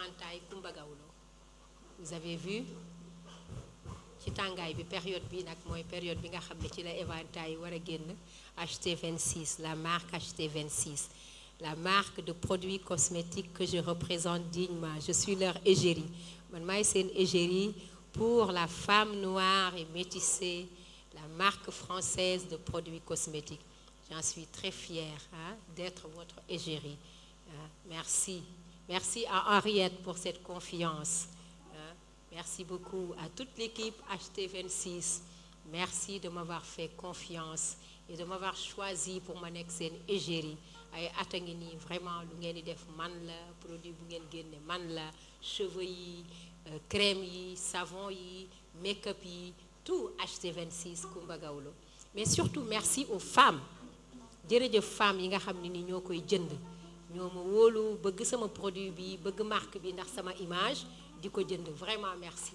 éventail Coumba Gawlo. Vous avez vu ci tàngaay bi période bi nag mooy période bi nga xam ne ci la éventail war a génn HT26 la marque HT26 la marque de produits cosmétiques que je représente dignement je suis leur égérie man maay seen égérie pour la femme noire et métissée la marque française de produits cosmétiques. J'en suis très fière d'être votre égérie. Merci. Merci à Henriette pour cette confiance. Merci beaucoup à toute l'équipe HT26. Merci de m'avoir fait confiance et de m'avoir choisi pour ma nekk seen égérie. ay at a ngi nii vraiment lu ngeen di def man la produit bu ngeen génne man la cheveux yi crème yi savon yi make-up yi tout HT26 Coumba Gawlo mais surtout merci aux femmes jërëjëf femmes yi nga xam ne ni ñoo koy jënd ñoo ma wóolu bëgg sama produit bi bëgg marque bi ndax sama image di ko jënd vraiment merci.